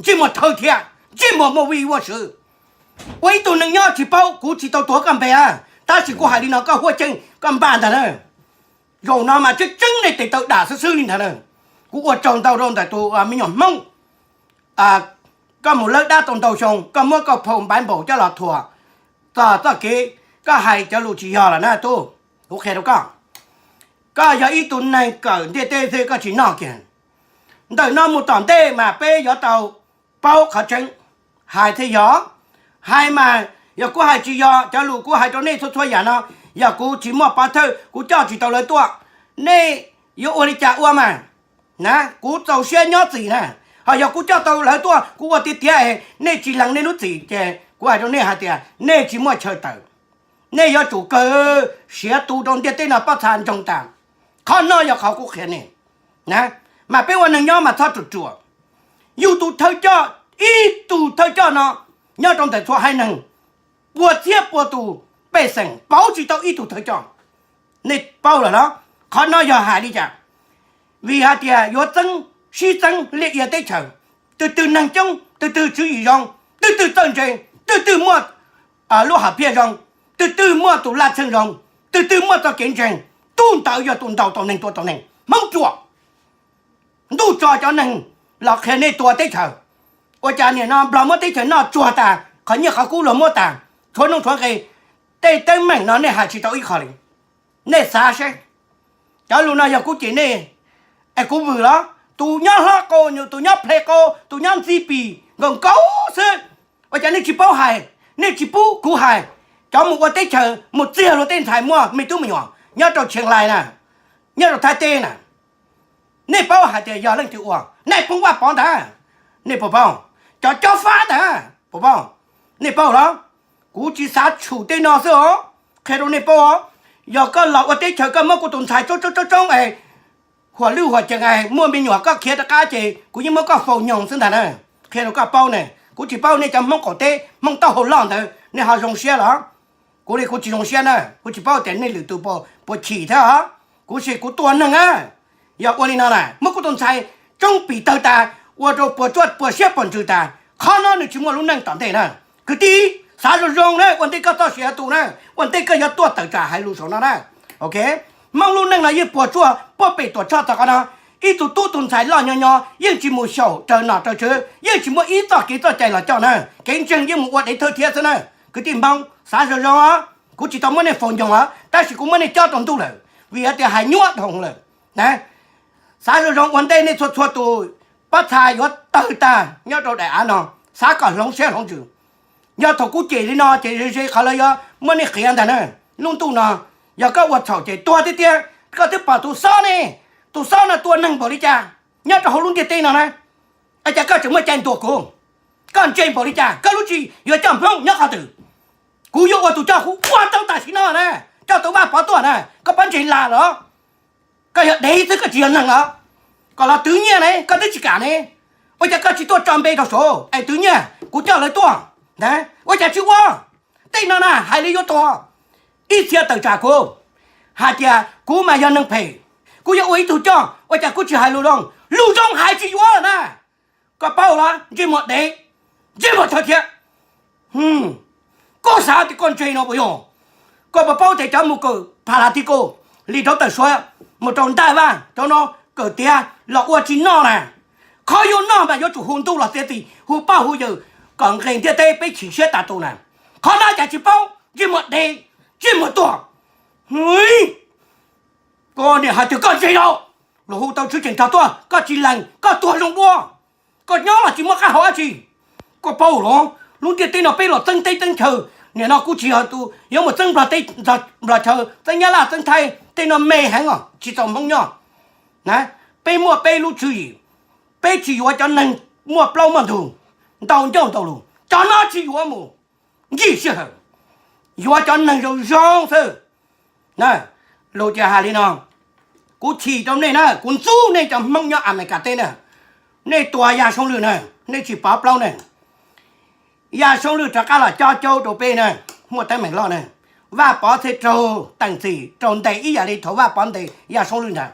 ntsej muag thawj thiab ntsej muag muaj vij muaj sw. Ua ib tug neeg nyob tsis paub, kuv tsis tau tuav koj npe a, tab sis kuv hais li no koj huab cee koj npaj ntag na. Zaum no mas tseeb tseeb nej tes taw dam xwb xwb li ntag na. Kuv ua tsaug ntau rau ntawm tus me nyuam Hmoob. Koj mus lawb dab tau ntau xyoo, koj muab koj phau npaiv npaum coj los thuam txog txoj kev, koj hais cov lus tsis yog lawm na tub. Kuv qhia rau koj, koj yog ib tug neeg kawm ntiaj teb xwb koj tsis noj kiag. Ntawm no mus tom ntej mas peb yuav tau paub qhov tseeb, hais thiaj yog. Hais mas yog kuv hais tsis yog, cov lus kuv hais rau nej txhua txhua yam no, yog kuv tsis muaj pov thawj kuv coj tsis tau lawv tuaj, nej yuav ua li cas ua mas. Na, kuv txaus siab nyob txim na. Ho yog kuv coj tau lawv tuaj kuv ua tiav tiav es nej tsis lees nej lub txim ces kuv hais rau nej hais tias nej tsis muaj chaw tawm. Nej yuav tsum kawg siav tu rau ntiaj teb no pob txha ntsoog tas. Qhov no yog qhov kuv qhia nej. Mas peb ua neeg nyob mas txhob ruam ruam. Yus tus thawj coj, ib tug thawj coj no nyob rau ntawm txhua haiv neeg, pua txhiab pua tus pej xeem pauv tsis tau ib tug thawj coj. Nej paub lawm los? Qhov no yog hais li cas? Vim hais tias yuav txeeb, sib txeeb liaj ia teb chaws, twg twg neeg coob, twg twg tswv yim zoo, twg twg txawj ntse, twg twg muaj lub hom phiaj zoo, twg twg muaj tus laj txheej zoo, twg twg muaj txoj kev ntseeg, tus ntawd yog tus ntaus tau neeg tua tau neeg. Hmoob ruam. Ntuj tso cov neeg los qhia nej tua teb chaws. Ua cas nim no Nplog muab teb chaws noj tsuag tas, qhov nyiaj qhov kub luag muab tas, tshuav nuj tshuav nqi, tej teeb meem no nej hais tsis tau ib qho li. Nej xav seb, cov lus no yog kuv cem nej es kuv vwm los? Tus nyob hlob qau, tus nyob ple qau, tus nyob ntxi pis nkaus nkaus xwb, ua cas nej tsis paub hais? Nej tsis pub kuv hais, cov mus ua teb chaws mus txiag luag tej ntxhais muaj me tub me nyuam nyob rau Tsheej Lais na, nyob rau Thaib teb na, nej paub hais tias yog leej twg ua? Nais phoo Vaj Pov ntag, nej puas paub? Cov cob fab ntag, puas paub? Nej paub los? Kuv tsis xav tshum tej no xwb os, qhia rau nej paub os. Yog koj los ua teb chaws koj muab kuv tus ntxhais tsoob tsoob tsoob es huam lwj huam cees es muaj me nyuam koj khiav rov qab ces kuv yeej muab koj faus nyoos xwb ntag na. Qhia rau koj paub ne, kuv tsis paub nej cov Hmoob qaum teb Hmoob taub hau loj ntawd nej ho zoo siab los? Kuv li kuv tsis zoo siab na, kuv tsis paub tias nej lwm tus puas chim thiab os. Kuv sis kuv tua neeg na, yog ua li no na muab kuv tus ntxhais tsoob pim tawg tas, ua rau puas tsuaj puas siab puas ntsws tas, qhov no nws tsis muaj lub neej tom ntej na. Kwv tij, xav zoo zoo na, ua ntej koj txoj sia tu na, ua ntej koj yuav tuaj tawm tsam hais lus saum no na. Ok, Hmoob lub neej no yeej puas tsuaj puab pem Tuam Tshoj txog qhov no. Ib tug tub tus ntxhais loj nyob nyob yeej tsis mus xyaum raws nom raws tswv, yeej tsis muaj ib txoj kev txoj cai los coj na, kev ntseeg yeej mus ua dev thawj thiab xwb na. Kwv tij Hmoob xav zoo zoo os, kuv tsis tau muab nej faus nyoos os, tab sis kuv muab nej cob rau ntuj lawm vim hais tias hais nyuaj dhau lawm na. Xav zoo zoo ua ntej nej txhua txhua tus pob txha yuav tawg tag nyob rau daim av no, xav kom hloov siab hloov ntsws. Yog thaum kuv cem li no ces ze ze qhov lawv yuav muab nej qiav ntag na. Lub ntuj no yog koj ua txhaum ces tuag tiag tiag. Koj twb pom tus xob ne, tus xob no tua neeg npaum li cas nyob rau hauv lub ntiaj teb no na, es cas koj tseem muaj cai ntuas kuv? Koj ntse npaum li cas koj lub tsis yuav coj Hmoob nyob qhov twg? Kuv yuav ua tus coj, kuv ua tau tam sim no na, coj tus Vaj Pov tuaj na, koj pob ntseg las los? Koj yog dev xwb koj tsis yog neeg los? Kom los twv nyiaj ne koj twb tsis kam ne, ua cas koj tsis tuaj tso npe rau saud es twv nyiaj kuv coj lawv tuaj? Ua cas tsis ua? Tej no na hais li yuav tuag. Ib txhia tawm tsam kuv hais tias kuv mas yog neeg phem, kuv yuav ua ib tug coj, ua cas kuv tsis hais lus zoo? Lus zoo hais tsis yuav lawm na. Koj paub los ntsej muag dev, ntsej muag thawj thiab. Koj xav tias koj ntse no puas yog? Koj puas paub tias cov mus kawm pha la ti ko li rau tawm suav mus rau ntaj vaj rau no kawm tiav los ua tsis noj na. Qhov yuav noj mas yuav tsum hu ntuj los txiav txim, hu poj hu yawm kom nqes ntiaj teb peb chim siab tas tus na. Qhov no cas tsis paub, ntsej muag dev, ntsej muag tuag. Koj niam hais tias koj ntse no, luag hu tau tswv tseem nrog tuaj koj tsis lees, koj tuag zoo dua. Koj nyob los tsis muaj qab hau dab tsi. Koj paub los, lub ntiaj teb no peb los txeeb teb txeeb chaw, nim no kuv tsis yog tus yuav mus txeeb Nplog teb Nplog chaw, txeeb Nyab Laj txeeb Thaib, tej no me heev os, tsis txaus Hmoob nyob. Peb muaj peb lub tswv yim, peb tsis yuav cov neeg muaj plaub muaj ntug, ntau ncauj ntau lus, cov no tsis yuav mus ncig sij hawm, yuav cov neeg zoo zoo xwb. Lus tias hais li no, kuv chim rau nej na, kuv ntxub nej cov Hmoob nyob Amelikas teb na, nej tua Yaj Soob Lwj na, nej tsis pov plaub ne. Yaj Soob Lwj rov qab los cob caub rau peb na, muaj teeb meem loj na. Vaj Pov thiaj raug teem txim raug ntes ib yam li thaum Vaj Pov ntes Yaj Soob Lwj ntag.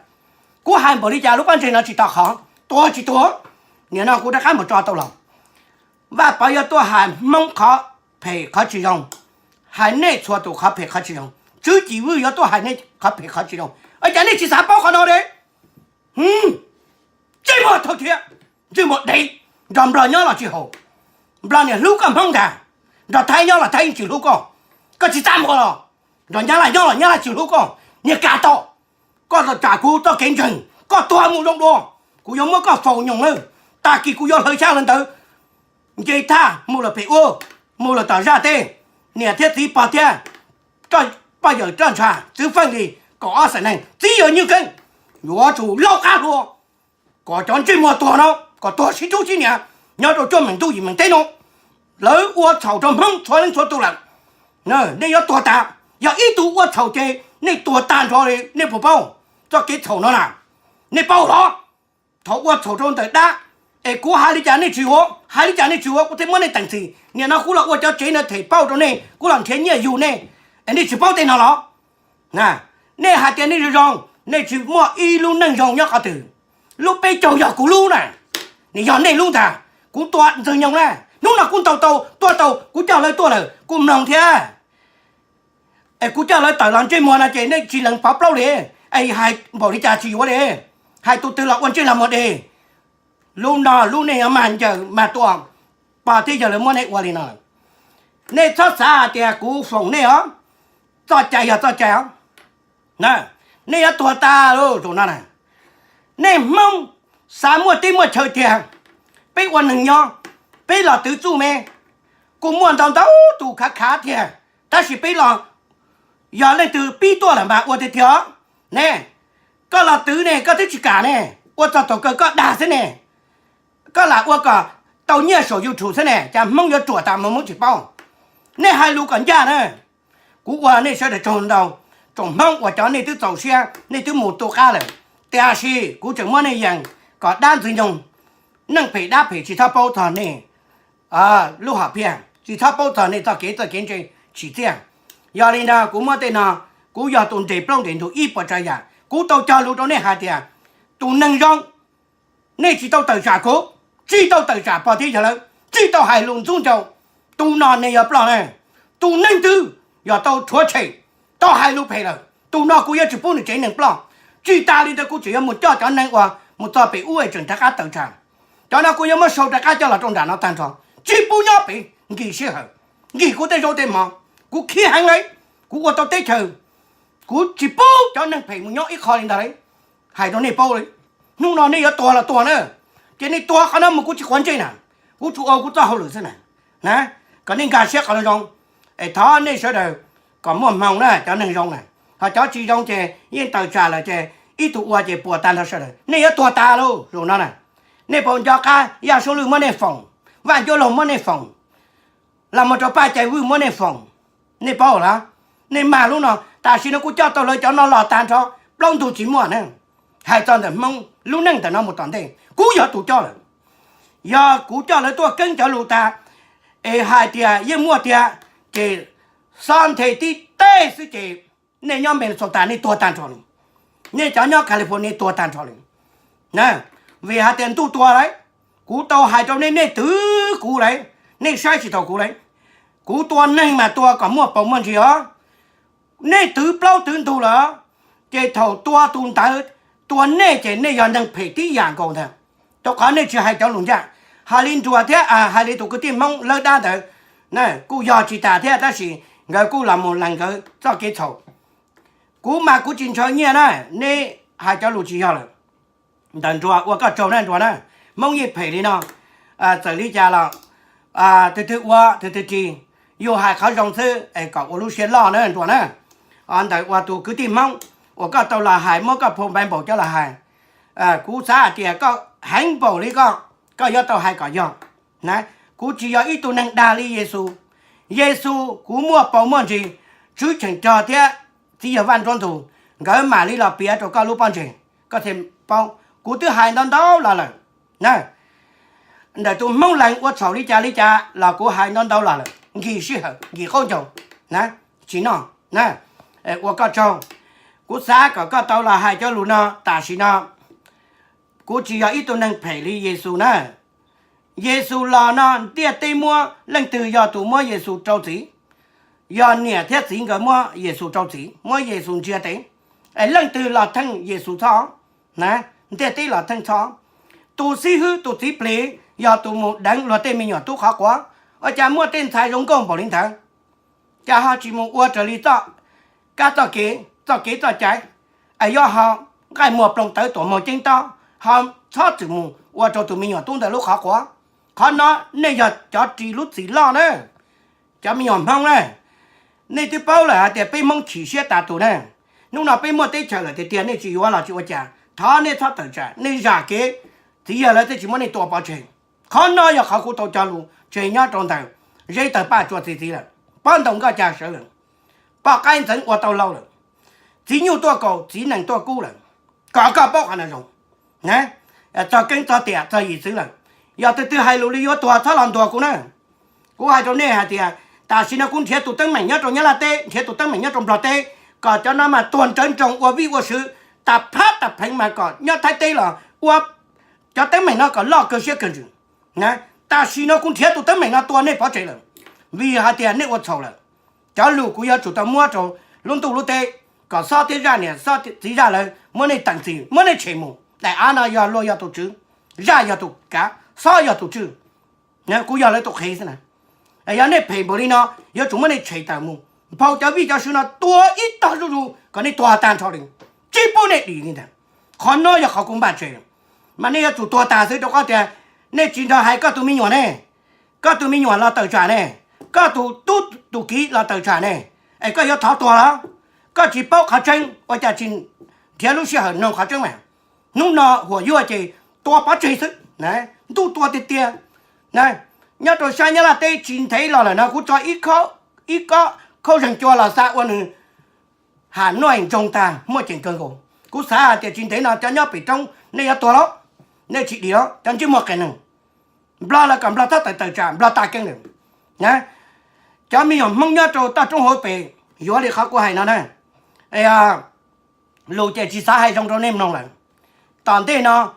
Kuv hais npaum li cas lub pob ntseg no tsis to qhov, tua tsis tua, nim no kuv rov qab mus tso tau los. Vaj Pov yuav tuaj hais Hmoob qhov phem qhov tsis zoo, hais nej txhua tus qhov phem qhov tsis zoo, Tswv Cim Vwj yuav tuaj hais nej qhov phem qhov tsis zoo. Ua cas nej tsis xav paub qhov no li? Ntsej muag thawj thiab, ntsej muag dev, nrog Nplog nyob los tsis haum, Nplog niam hlub koj Hmoob ntag, nrog Thaib nyob los Thaib yeej tsis hlub koj, koj tsis txaj muag los, nrog Nyab Laj nyob los Nyab Laj tsis hlub koj, niag kam tau. Koj txawm tsam kuv txoj kev ntseeg, koj tuag mus zoo dua, kuv yuav muab koj faus nyoos lawm. Tag kis kuv yuav hlawv xyab hlawv ntawv, nce thaj mus lawm pem ub, mus lawm tom zaj teb, niam thiab txiv pog thiab poj yawm roj ntsha txwv feej li kaum ob xeem neeg txib yuav nywj keeb, yuav tsum laub qab hlua, kom cov ntsej muag tuag no kom tuag sib tub sib niam nyob rau cuaj meem ntuj yim meem teb no. Lawv ua txhaum rau Hmoob txhua leej txhua tus lawm. Nej yuav tuag tas, yog ib tug ua txhaum ces nej tuag tag nrho li, nej puas paub txoj kev txhaum no na? Nej paub los? Thaum ua txhaum rau ntawm dab, es kuv hais li cas nej tsis yuav, hais li cas nej tsis yuav, kuv thiaj muab nej teem txim. Nim no kuv los ua cov tsev no them pauj rau nej, kuv los nrhiav nyiaj yug nej, es nej tsis paub tej no los? Nej hais tias nej zoo zoo, nej tsis muaj ib lub neej zoo nyob qhov twg. Lub peb caug yog kuv lub na, nws yog nej lub ntag. Kuv tua Ntxwg Nyoog na, hnub no kuv ntaus tau tua tau, kuv coj lawv tuaj lawm kuv mloog thiab. Es kuv coj lawv tawm los ntsej muag no ces nej tsis lees pov plaub li, es hais npaum li cas tsis yuav li, hais tus twg los ua ntsej los muag deg. Lub no lub nej yuav mag ncaws mag tua, pog thiab yawg lawv muab nej ua li no. Nej txhob xav hais tias kuv foom nej os, txoj cai yog txoj cai os. Nej yuav tuag tas lawm no. Nej Hmoob xav muaj teb muaj chaw tiag, peb ua neeg nyob, peb los twv txuj me, Kuj muaj ntau ntau tus khav khav tiag, tab sis peb los yog leej twg pib tuaj lawm mas ua tiag tiag ne. Koj los twv ne koj twb tsis kam ne, ua txog thaum kawg koj dag xwb ne. Koj lam ua kom tau nyiaj saum YouTube xwb ne, cas Hmoob yuav ruam tas mas Hmoob tsis paub. Nej hais lus kom ncaj na. Kuv ua nej sawv daws tsaug ntau, tsoom Hmoob uas cov nej twb txaus siab nej twb mus tu qab lawm, tiam sis kuv tseem muab nej yees kom dab ntxwg nyoog, neeg phem dab phem tsis txhob paub txog nej lub hom phiaj, tsis txhob paub txog nej txoj kev txawj kev ntse tsim txiaj. Yog li ntawd kuv muab tej no, kuv yog tus nres plaub nres ntug ib puas tsav yam, kuv tau cog lus rau nej hais tias tus neeg zoo nej tsis tau tawm tsam kuv, tsis tau tawm tsam pog thiab yawg lawv, tsis tau hais lus ntxub ncau, tus no nej yuav ploj na. Tus neeg twg yog tau rhuav tshem, tau hais lus phem lawm, tus no kuv yuav tsis pub nws tsev neeg ploj. Tsis tas li ntawd kuv tseem yuav mus coj cov neeg uas mus txog pem ub es tseem rov qab tawm tsam, cov no kuv yuav muab sau rov qab coj los rau nram no tag nrho, tsis pub nyob pem, nkim sij hawm, nkim kuv tej zaub tej mov, kuv khib heev li, kuv ua tau teb chaws, kuv tsis pub cov neeg phem mus nyob ib qho li ntag li. Hais rau nej paub li, hnub no nej yuav tuag los tuag na, ces nej tuag qhov no mus kuv tsis quav ntsej na, kuv tsuas ua kuv txoj hauj lwm xwb na. Na, kom nej nkag siab qhov zoo, es thov nej sawv daws kom muaj hmoo na cov neeg zoo na, ho cov tsis zoo ces yeej tawm tsam lawm ces ib tug ua ces puas tag nrho sawv daws, nej yuav tuag tas lauj zaum no na. Nej puas nco qab Yaj Suav Lwj muab nej foom, Vaj Ncuab Laug muab nej foom, los mus rau Paj Cai Vwj muab nej foom, nej paub lawm. Nej mag lub no, tam sim no kuv coj tau lawv cov no los tag nrho, plaub ntug tsis muaj na. Hais txog ntawm Hmoob lub neej ntawm no mus tom ntej kuv yog tus coj lawm. Yog kuv coj lawv tuaj keeb cov lus tas es hais tias yeej muaj tiag, ces xob nthe tib teg xwb ces nej nyob Minnesota nej tuag tag nrho li, nej cov nyob California tuag tag nrho li. Vim hais tias ntuj tua lawm, kuv tau hais rau nej, nej twv kuv lawm, nej saib tsis taus kuv lawm. Kuv tua neeg mas tua kom muaj paus muaj ntsis os. Nej twv plaub twv ntug lawm, ces thaum tua tus ntawd, tua nej ces nej yog neeg phem tib yam nkaus ntag, rau qhov nej tsis hais cov lus ncaj. Hais li Nruas thiab hais li tus kwv tij Hmoob lawb dab ntawd, kuj yog tsis tas thiab tab sis nkawd kuj los mus lees nkawd txoj kev txhaum. Kuv mas kuv tsis ntshaw nyiaj na, neb hais cov lus tsis yog lawm. Ntawm Nruas ua koj tsaug na Nruas na, Hmoob yeej phem li no, txawm li cas los twg twg ua twg twg ris, yus hais qhov zoo xwb es kom ua lub siab loj na Nruas na. Ntawm uas tus kwv tij Hmoob uas koj tau los hais muab koj phone Bible coj los hais, kuv xav hais tias koj heev npaum li koj, koj yuav tau hais kom yog. Kuv tsis yog ib tug neeg dag li Yexus. Yexus kuv muaj paus muaj ntsis, Tswv Cheem Rog thiab txiv yawg Vaj Nruab Ntug, nkawd mam li los piav rau koj lub pob ntseg, koj thiaj paub. Kuv twb hais ntau ntau los lawm na. Ntawm tus Hmoob Lees ua txhaum li cas li cas los kuv hais ntau ntau los lawm, nkim sij hawm nkim qaub ncaug na, tsis noj na. Ua koj tsaug, kuv xav kom koj tau los hais cov lus no. Tam sim no kuv tsis yog ib tug neeg phem li Yexus na. Yexus los no ntiaj teb muab, leej twg yog tus muab Yexus rau txim? Yog niam thiab txiv nkawd muab Yexus rau txim, muab Yexus ntsiag tes. Es leej twg los theej Yexus txhob? Na, ntiaj teb los theej txhob. Tus xib hwb tus txiv plig yog tus mus deev luag tej me nyuam tub qhov quav. Ua cas muaj tej ntxhais zoo nkauj npaum li ntawd, cas ho tsis mus ua raws li txoj kab txoj kev, txoj kev txoj cai, es yuav ho nqaij muag ploog tawv tuam moog ceeb tob, ho txhob txwm mus ua rau tus me nyuam tub ntawd lub qhov quav. Qhov no nej yog cov ris lub txim loj na, cov me nyuam Hmoob na. Nej twb paub lawm hais tias peb Hmoob chim siab tas tus na. Hnub no peb muaj teb chaws lawm tiag tiag nej tsis yuav los tsis ua cas, thov nej txhob tawm tsam, nej zam kev, txiv yawg lawv thiaj tsis muab nej tua pov tseg. Qhov no yog qhov kuv tau cog lus tseg nyob rau ntawm Zeb Tawg Paj Tsua txiv txiv lawm, Pob Ntoo Nkoj Ca sawv lawm, poj qaib ntxeev ua tau lau lawm, txiv nyuj tuaj kaus txiv nees tuaj kub lawm, kom koj paub qhov no zoo. Txog keeb txog tiam txog yim txwv lawm, yog tus twg hais lus li yuav tuag txhob los ntuas kuv na. Kuv hais rau nej hais tias tam sim no kuv nrhiav tus teeb meem nyob rau Nyab Laj teb, nrhiav tus teeb meem nyob rau Nplog teb, kom cov no mas tuag nrawv nroos ua vij ua sw, tas phab tas pheev mas kom nyob Thaib teb los ua cov teeb meem no kom loj kawg siab kawg ntsws. Tam sim no kuv nrhiav tus teeb meem no tua nej pov tseg lawm, vim hais tias nej ua txhaum lawm. Cov lus kuv yuav tsum tau muab rau lub ntuj lub teb, kom Xob thiab Zaj niam Xob txiv Zaj lawv muab nej teem txim, muab nej tshem mus. Daim av no yog luag yog tus tswv, Zaj yog tus kav, Xob yog tus tswj, kuv yog lawv tus qhev xwb na. Yog nej phem npaum li no, yuav tsum muab nej tshem tawm mus, nphau cov vij cov sw no tua ib tog zuj zus kom nej tuag tag nrho li, tsis pub nej dim li ntag. Qhov no yog qhov kuv npaj tseg, mas nej yuav tsum tuag tas xwb rau qhov tias nej tsis nrog hais koj tus me nyuam ne, koj tus me nyuam los tawm tsam ne, Koj tus tub tus kiv los tawm tsam ne, es koj yuav thov tuag los? Koj tsis paub qhov tseeb ua cas tsis nrhiav lub sij hawm nug qhov tseeb mas? Hnub no huam yuag ces tua pov tseg xwb, ntuj tua tiag tiag. Nyob rau sab Nyab Laj teb tsis ntev los lawm no kuv tso ib kob khaub zeeg cua los xa ua nws Hà Nội ntsoog tag, muaj ceem kawg nkaus. Kuv xav hais tias tsis ntev no cov nyob pem roob nej yuav tuag los, nej tsis dim los cov ntsej muag qias neeg. Nplog los kom Nplog txhob tawm tawm tsam, Nplog tas keeb lawm. Cov me nyuam Hmoob nyob rau toj roob hauv pes yuav li qhov kuv hais no na. Lus ces tsis xav hais zoo rau nej mloog lawm. Tom ntej no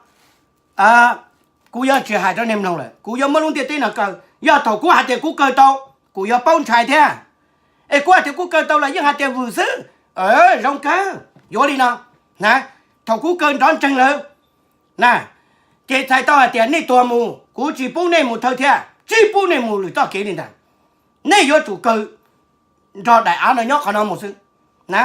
kuv yuav tsis hais rau nej mloog lawm, kuv yuav muab lub ntiaj teb no kaw. Yog thaum kuv hais tias kuv kaw tau, kuv yuav paub ntshai thiab. Es kuv hais tias kuv kaw tau los yeej hais tias vwm xwb, zoo kawg, yuav li no na. Thaum kuv kaw nrov ntseeg lawm na, ces txhais tau hais tias nej tuag mus, kuv tsis pub nej mus thawj thiab, tsis pub nej mus lwm txoj kev li ntawd. Nej yuav tsum kaw nrog daim av no nyob qhov no mus xwb na.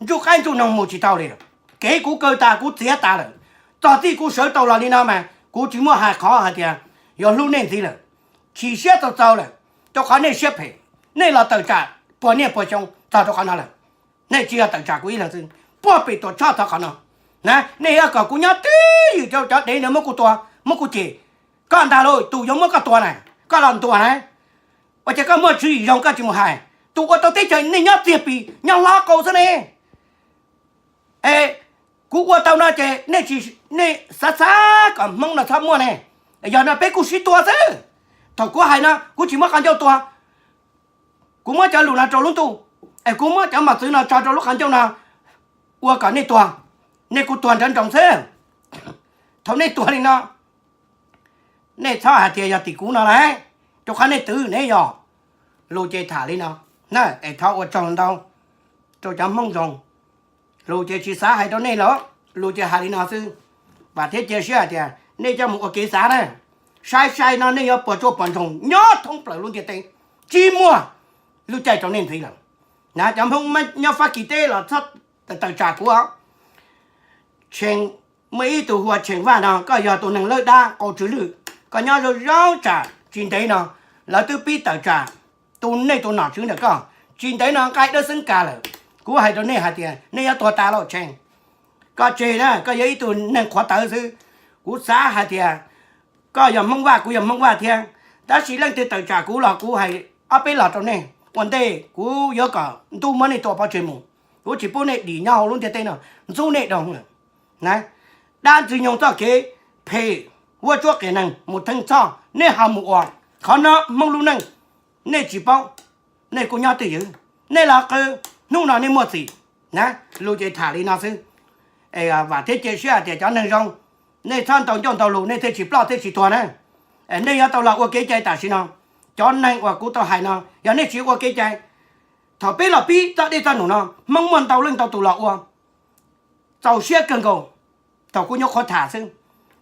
Ntsuj qaib ntsuj noog mus tsis tau li. Kev kuv kaw tas kuv txiav tas lawm. Txog txij kuv sawv tau los li no mas kuv tsis muaj hais qhov hais tias yuav hlub nej ntxiv lawm. Chim siab txaus txaus lawm, rau qhov nej siab phem, nej los tawm tsam puas niaj puas xyoo txog rau qhov no lawm. Nej tsis yog tawm tsam kuv ib leeg xwb, puag pem Tuam Tshoj txog qhov no na. Nej yuav kom kuv nyob twj ywm rau cov dev no muab kuv tua, muab kuv cem. Koj ntag lauj, tus yuav muab koj tua na, koj los ntuas na. Ua cas koj muaj tswv yim zoo koj tsis mus hais? Tus ua tau teb chaws nej nyob txiag pis nyob hlob qau xwb ne. Es kuv ua tau no ces nej tsis, nej xav xav kom Hmoob no txhob muaj ne. Yog no peb kuj sib tua xwb. Thaum kuv hais no kuv tsis muab qhov ncauj tua, kuv muab cov lus no rau lub ntuj, es kuv muab cov mos txwv no tso rau lub qhov ncauj no ua kom nej tuag, nej kuj tuag nrawv nroos xwb. Thaum nej tuag li no, nej txhob hais tias yog tim kuv no lauj, rau qhov nej twv ne yog. Lus ces tham li no na, es thov ua tsaug ntau rau cov Hmoob zoo. Lus ces tsis xav hais rau nej lawm, lus ces hais li no xwb. Vam thiab cia siab hais tias nej coj mus ua kev xav na. Sai sai no nej yuav puas tsuaj puas ntsoog nyob thoob plaws lub ntiaj teb, tsis muaj lub caij rau nej ntxiv lawm na. Cov Hmoob nyob Fab Kis teb los txhob tawm tsam kuv. Tsheej, muaj ib tug hu ua Tsheej Vaj no, koj yog tus neeg lawj dab qau tsw lwj, koj nyob zoo zoo tsam tsis ntev no lawv twb pib tawm tsam tus, nej tus nom tswv ntawm koj, tsis ntev no nqaij dawb xeeb kas lawm. Kuv hais rau nej hais tias nej yuav tuag tas lauj Tsheej. Koj tseg na, koj yog ib tug neeg qhuav tawv xwb. Kuv xav hais tias koj yog Hmoob Vaj, kuv yog Hmoob Vaj thiab, tab sis leej twg tawm tsam kuv los kuv hais ob peb los rau nej. Ua ntej kuv yuav kom ntuj muab nej tua pov tseg mus, kuv tsis pub nej dim nyob hauv lub ntiaj teb no, ntxub nej doog lawm na. Dab Ntxwg Nyoog txoj kev phem, vuab tsuab qias neeg mus theej txhoj, nej ho mus ua. Qhov no Hmoob lub neej, nej tsis paub, nej kuj nyob twj ywm, nej los qw, hnub no nej muaj txim na. Lus ces tham li no xwb. Vam thiab cia siab hais tias cov neeg zoo, nej txhob ntau ncauj ntau lus nej thiaj tsis ploj thiaj tsis tuag na. Nej yuav tau los ua kev cai tam sim no. Cov neeg uas kuv tau hais no yog nej tsis ua kev cai, thaum peb los pib txoj dej txoj num no Hmoob muaj ntau leej ntau tus los ua, txaus siab kawg nkaus. Thaum kuv nyuam qhuav tham xwb,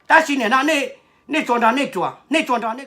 tab sis nim no nej tsuas nrog nej ruam, nej tsuas nrog nej